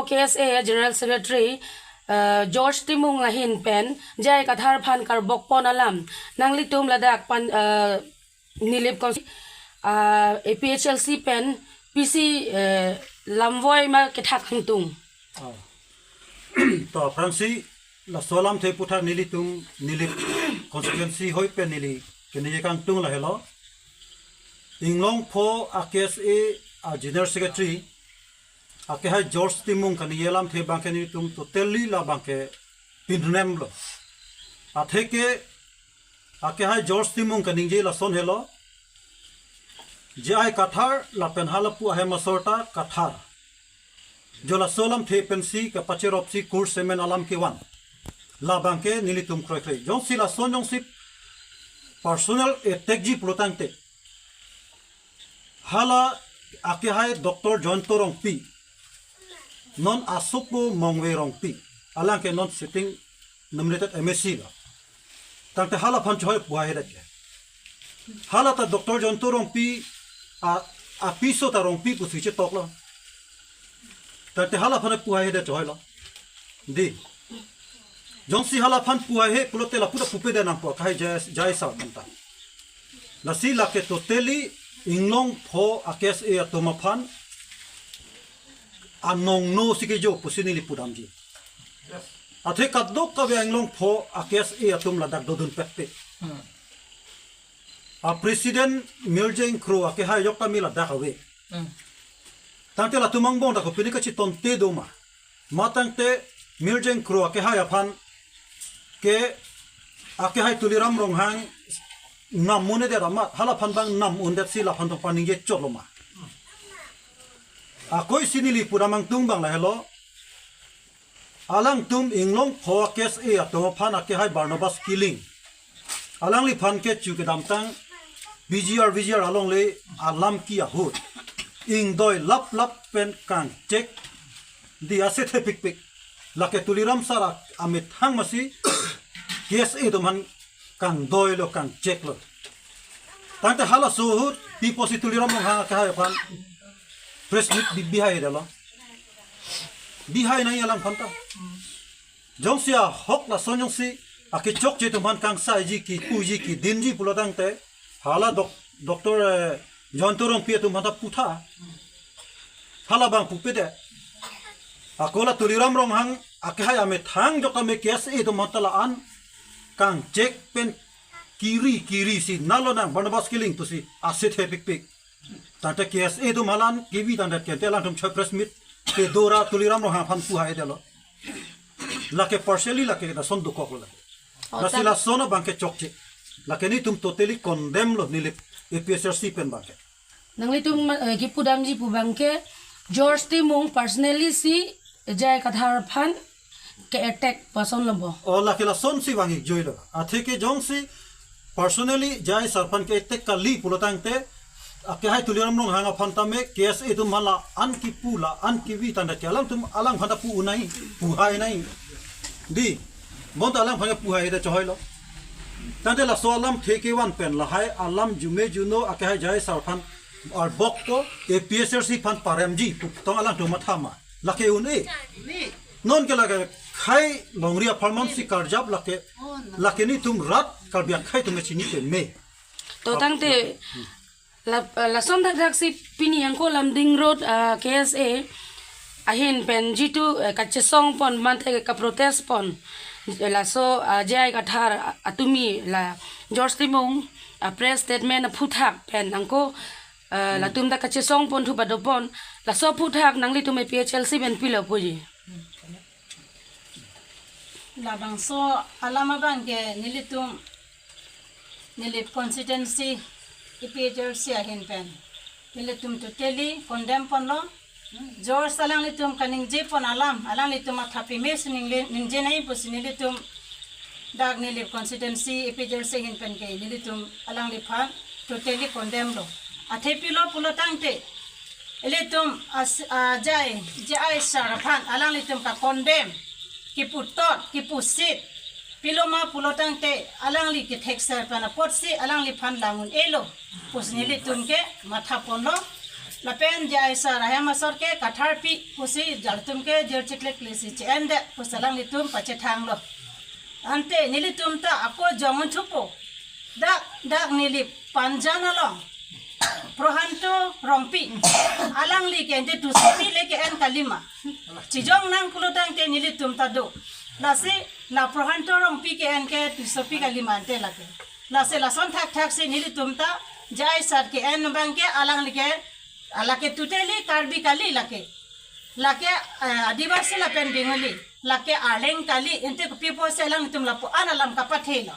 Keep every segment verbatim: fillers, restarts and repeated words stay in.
K S A General Secretary, uh, George Timung ahin pen J I Kathar aphan karbok pon alam nanglitum ladak pan, uh, Nilip Cons-, uh, A P H L C pen pisi, uh, lamvoi ma kethak hangtung. Oh. To aphrangsi laso alamthe aputhak nelitum Nilip constituency hoi pen neli keningje kangtung lahelo. Inglong pho a K S A a General Secretary akehai George Timung kaningje alamthe abangke nelitum totally labangke pinrem lo. Atheke akehai George Timung kaningje lason helo. J I Kathar lapen halapu ahem asor ta Kathar. Jo laso alamthe pensi kapacheropsi kursemen alam kevan. Labangke nelitum kroikre. Jongsi lason jongsi personal attack ji pulotangte, hala akehai Doctor Jayanta Rongpi, non asopo Mongve Rongpi, alangke non sitting nominated M A C lo. Tangte hala aphan choi puhai hedet ke. Hala ta Doctor Jayanta Rongpi a, apiso ta Rongpi pusi chetoklo. Tangte hala aphan puhai hedet choi lo. Dei. Jongsi hala aphan puhai he pulote lapu ta pupe de nangpo akehai J I, J I sir aphan ta. Lasi lake totally Inglong pho a K S A atum aphan anongno si kejo pusi neli pudamji. Athe kadokave Inglong pho a K S A atum ladak dodun pekpe. Hmm. A President Mirjeng Kro akehai ajok ta mi ladak ave. Hmm. Tangte latum angbong dak kopine kachitonte do ma. Matangte Mirjeng Kro akehai aphan ke akehai Tuliram Ronghang nam un-edet amat, hala aphan abang nam un-edet si laphan tong paningje chotlo ma. Akoi si neli pudam angtung abang lahelo. Alangtum Inglong pho a K S A atum aphan akehai Barnabas Killing, alangliphan ke chu kedamtang B G R, V G R alongle alam ke ahut ingdoi laplap pen kangchek, dei, ase thepikpik. Lake Tuliram sir amethang masi K S A atum aphan kangdoilo, kangcheklo. Tangte halaso ahut pi pusi Tuliram Ronghang akehai aphan press meet bi, bihai detlo. Bihai nangji alangphan ta. Jongsi ahok lason jongsi akechokche atum aphan kangsaiji, kipuji, kidinji pulotangte hala dok-, Doctor, eh, Jayanta Rongpi atum aphan ta putha. Hala abang pupe de. Ako la Tuliram Ronghang akehai amethang ajok tame K S A atum aphan ta la-an kangchek pen kiri kiri si nalo nang Barnabas Killing pusi ase thepikpik. Tangte K S A atum halan kivi tangte kente alangtum choi press meet pe dora Tuliram Ronghang aphan puhai detlo. Lake partially lake lason dokoklo lake. Oh, lasi tang- lason abangke chokche. Lake nelitum totally condemn lo Nilip A P H L C pen abangke. Nanglitum, eh, kipudamji pu abangke George Timung personally si J I Kathar aphan ke-attack pu asonlo bo. Oh, lake lasonsi vang-ik joilo. Atheke jongsi personally J I sir aphan ke-attack kali pulotangte, akehai Tuliram Ronghang aphan tame K S A atum la-an kipu, la-an kivi tangte ke alangtum alangphan ta pu un-e, puhai un-e. Dei, bonta alangphan ke puhai de chohoilo. Tangte laso alamthe kevan pen lahai alam jume juno akehai J I sir aphan arbok ko A P H L C aphan paremji pu tong alangtum matha ma. Lake un-e. Non ke lake khei longri apharman si karjap lake, lake nelitum rat Karbi akhei atum ke chini peme. To tangte la, lason dak dak si pini angko Lumding Road, ah, K S A ahin pen jitu, eh, kachesong pon mate kaprotest pon. Laso, ah, J I Kathar, ah, atumi la George Timung, ah, press statement aphuthak pen angko, ah, latum ta kachesong pon thu padopon. Laso aphuthak nanglitum A P H L C pen pilo puji. Labangso alam abangke nelitum Nilip constituency A P H L C ahin pen nelitum totally condemn ponlo. George alanglitum kaningje pon alam, alanglitum matha peme si ningle-, ningje nai pusi nelitum dak Nilip constituency A P H L C ahin pen ke nelitum alangliphan totally condemn lo. Athe pilo pulotangte ilitum as-, ah, J I, J I sir aphan alanglitum ka-condemn, kiputot, kipusit. Pilo ma pulotangte alangli kethekser pen apotsi alangliphan lang un-elo pusi nelitum ke matha ponlo. Lapen J I sir ahem asor ke katharpi pusi jalatum ke jirchiklik lesi che-en det pusi alanglitum pachethanglo. Ante nelitum ta ako jong thupo. Dak, dak neli Panjan along Prohanto Rongpi, alangli ke ante Tusopi le ke-en kalima. Chijong nang pulo tangte nelitum ta do. Lasi la Prohanto Rongpi ke-en ke Tusopi kalima ante lake. Lasi lason thakthak si nelitum ta J I sir ke-en abang ke alangli ke, alake totally Karbi kali lake. Lake, eh, Adivasi lapen Bengali. Lake Arleng kali, ante kopi pusi alanglitum lapu-an alam kapathelo.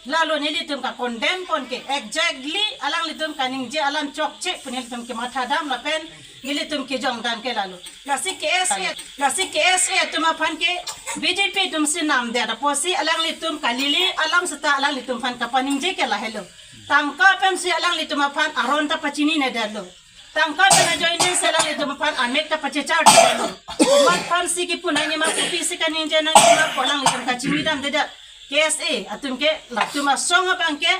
Lalo nelitum ka-condemn pon ke, exactly alanglitum kaningje alam chokche pu nelitum kematha dam lapen nelitum kejong dam ke lalo. Lasi K S A, lasi K S A atum aphan ke B J P atum si namdet apotsi alanglitum kalili alam seta alanglitum aphan kapaningje ke lahelo. Tangka pensi alanglitum aphan aron ta pachininedet lo. Tangka pen ajoine si alanglitum aphan amek ta pachechar dam. Komat aphansi kipu nangjima, kopisi kaningje nangjima pu alanglitum kachini damdedet. K S A atum ke latum asong abang ke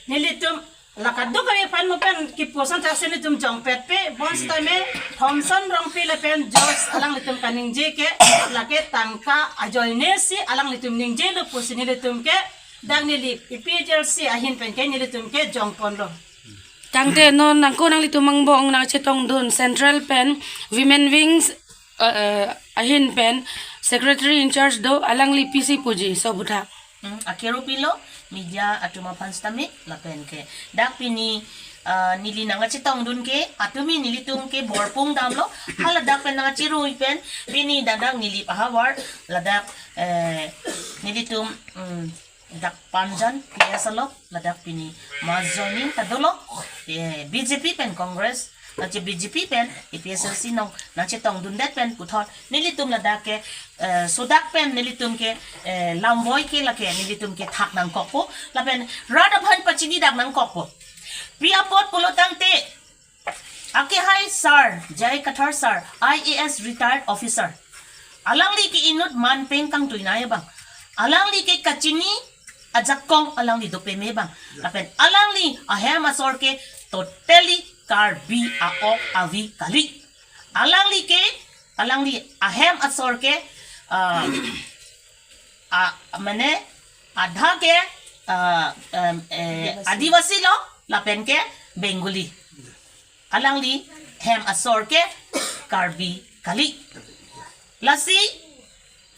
nelitum la kadokave aphan mo pen kipu ason thaksi nelitum jongpet pe, bonsitame Thomson Rongpi lapen George alanglitum kaningje ke lake tangka ajoine si alanglitum ningjelo pusi nelitum ke dak neli A P H L C ahin pen ke nelitum ke jongponlo. Tangte non nangko nanglitum angbong nangchetongdun Central pen Women Wings, eh, eh, ahin pen Secretary in charge do, alangli pisi puji so butha. Hmm, akero pilo media atum aphan sitame lapen ke dak pini, ah, neli nangchetongdun ke atumi nelitum ke borpung damlo, hala dak pen nangcherui pen pini dak dak neli ahavar ladak, eh, nelitum, hmm, dak Panjan P S along ladak pini mass joining ta dolo, eh, B J P pen Congress, ache B J P pen A P H L C nong nangchetongdundet pen puthot nelitum ladak ke, eh, sodak pen nelitum ke, eh, lamvoi ke lake nelitum ke thak nangkokpo lapen rat aphan pachini dak nangkokpo. Pi apot pulo tangte akehai sir, J I Kathar sir, I A S retired officer. Alangli ke inut man peng kangtuinei abang. Alangli ke kachini ajakong alangli do peme abang. Lapen alangli ahem asor ke totally Karbi a-ok avi kali. Alangli ke, alangli ahem asor ke, ah, a, mane, adha ke, ah, em, eh, Adivasi lo, lapen ke Bengali. Alangli hem asor ke Karbi kali. Lasi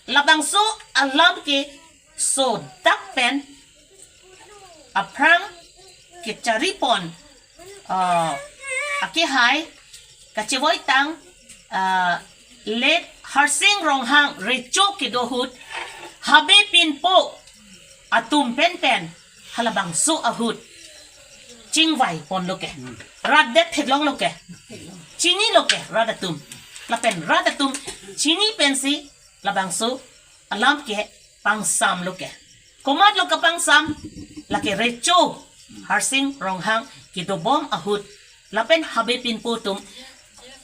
labangso alam ke sodak pen aphrang kecharipon, ah, akehai kachevoitang, ah, late Harsing Ronghang recho kedo ahut Habe Pinpo atum pen pen halabangso ahut chingvai ponlo ke. Rat det theklonglo ke. Chiniloke rat atum. Lapen rat atum chini pensi labangso alam ke pangsamlo ke. Komatlo kapangsam, lake recho Harsing Ronghang kedobom ahut lapen Habe Pinpo atum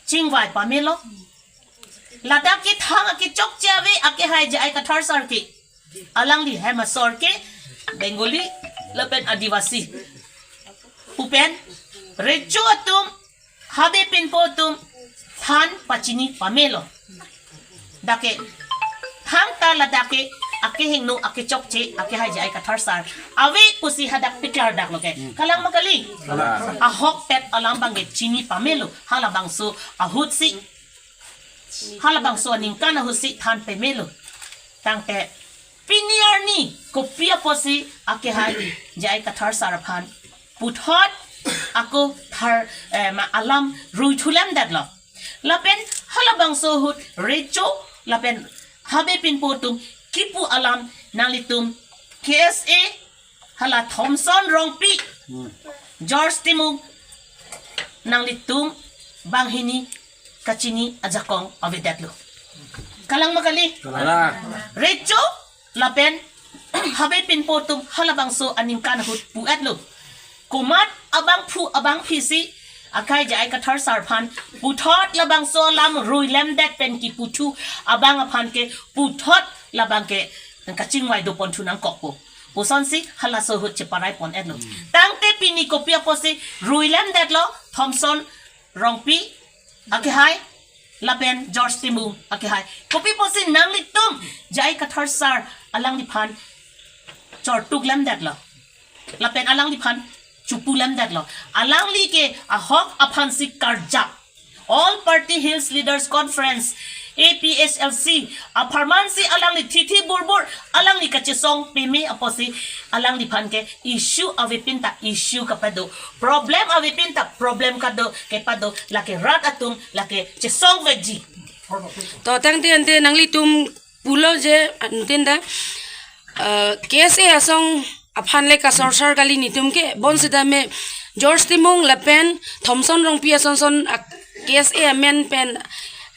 chingvai pamelo. Ladak ke thang akechokche ave akehai J I Kathar sar ke. Alangli hem asor ke Bengali lapen Adivasi. Pu pen recho atum, Habe Pinpo atum than pachini pamelo. Dak ke thangta ladak ke akehingno akechokche akehai J I Kathar sar ave pusi hadak piklar daklo ke. Kalang ma kali? Kalang. Ahokpet alam abang ke chini pamelo. Halabangso ahutsi, halabangso aningkan ahutsi than pamelo. Tangte pini arni kopi apotsi akehai J I Kathar sar aphan puthot ako thar, eh, ma alam rui thulemdetlo. Lapen halabangso ahut recho lapen Habe Pinpo atum kipu alam nanglitum K S A hala Thomson Rongpi, George Timung, nanglitum banghini kachini ajakong avedetlo. Kalang ma kali? Kalang. Recho lapen Habe Pinpo atum halabangso aningkan ahut pu-etlo. Komat abangphu abangphisi akhai J I Kathar sar aphan puthot labangso alam ruilemdet pen kiputhu abang aphan ke puthot labang ke kachingvai doponthu nangkokpo pusonsi halaso ahut cheparai pon-etlo. Tangte pini kopi apotsi ruilemdetlo Thomson Rongpi akehai, lapen George Timung akehai. Kopi pusi nanglitum J I Kathar sir alangliphan chortuk lemdetlo, lapen alangliphan chupu lemdetlo. Alangli ke ahok aphansi karjap. All Party Hills Leaders Conference, A P H L C, apharmansi alangli thithi burbur, alangli kachesong peme apotsi alangliphan ke issue avepin ta issue kapado, problem avepin ta problem kado kepado, lake rat atum lake chesong vekji. To tangte ante nanglitum pulo je antin da, eh, K S A asong aphan le kasorsor kali nitum ke, bonsita me George Timung lapen Thomson Rongpi asonson ak-, K S A amen pen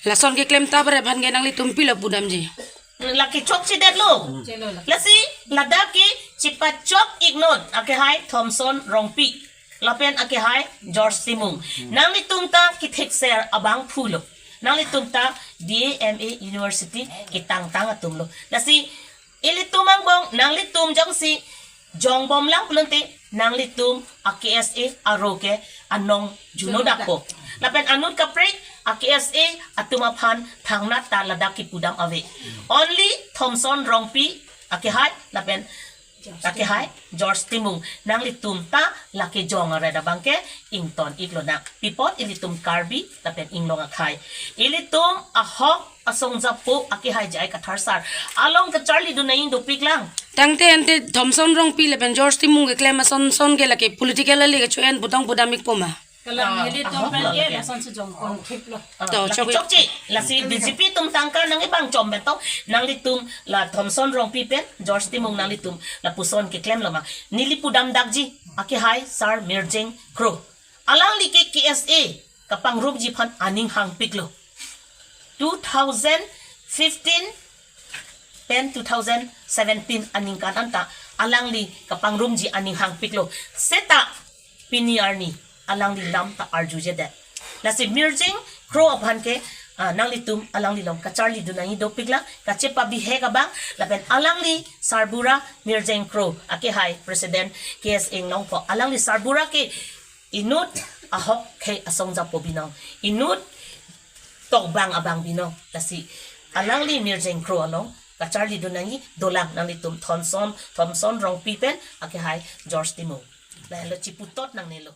lason keklem ta bar aphan ke nanglitum pilo pudamji. Lake chokchedetlo. Lasi ladak ke chepachok iknon akehai Thomson Rongpi lapen akehai George Timung. Nanglitum ta kethekser abangphulo. Nanglitum ta D A M A University ketangtang atumlo. Lasi ilitum angbong nanglitum jongsi jongbomlang pulote nanglitum a K S A aro ke anong juno dakpo. Lapen anut kaprek a K S A atum aphan thangnat ta ladak kipudam ave. Only Thomson Rongpi akehai lapen akehai George Timung, nanglitum ta lake jong aret abang ke ington iklo nang. Pi apot ilitum Karbi lapen inglong akhei. Ilitum ahok asong japo akehai J I Kathar sir along kacharlidun nangji dopiklang. Tangte ante Thomson Rongpi lapen George Timung keklem asonson ke lake political ali kecho-en putong pudam ikpo ma? Kalang, ah, ilitum ahok pen lo ke lake lasonsi jongpon thiplo. Ah, to, lake chokche. Chokche, lasi B J P atum tangka nangji bang chom beto, nanglitum la Thomson Rongpi pen George Timung nanglitum lapuson keklemlo ma? Neli pudam dakji, akehai sir Mirjeng Kro. Alangli ke K S A kapangrumji aphan aning hangpiklo. Two thousand fifteen pen two thousand seventeen aningkan anta alangli kapangrumji aning hangpiklo. Seta pini arni alangli lam ta arjujedet. Lasi Mirjeng Kro aphan ke, ah, nanglitum alangli along kacharlidun nangji dopiklang, kachepabihek abang, lapen alangli sarbura Mirjeng Kro akehai President K S A Inglongpo, alangli sarbura ke inut ahok khei asong japo binong, inut tokbang abang binong. Lasi alangli Mirjeng Kro along kacharlidun nangji dolang, nanglitum Thomson, Thomson Rongpi pen akehai George Timung. Lahelo chiputot nangnelo.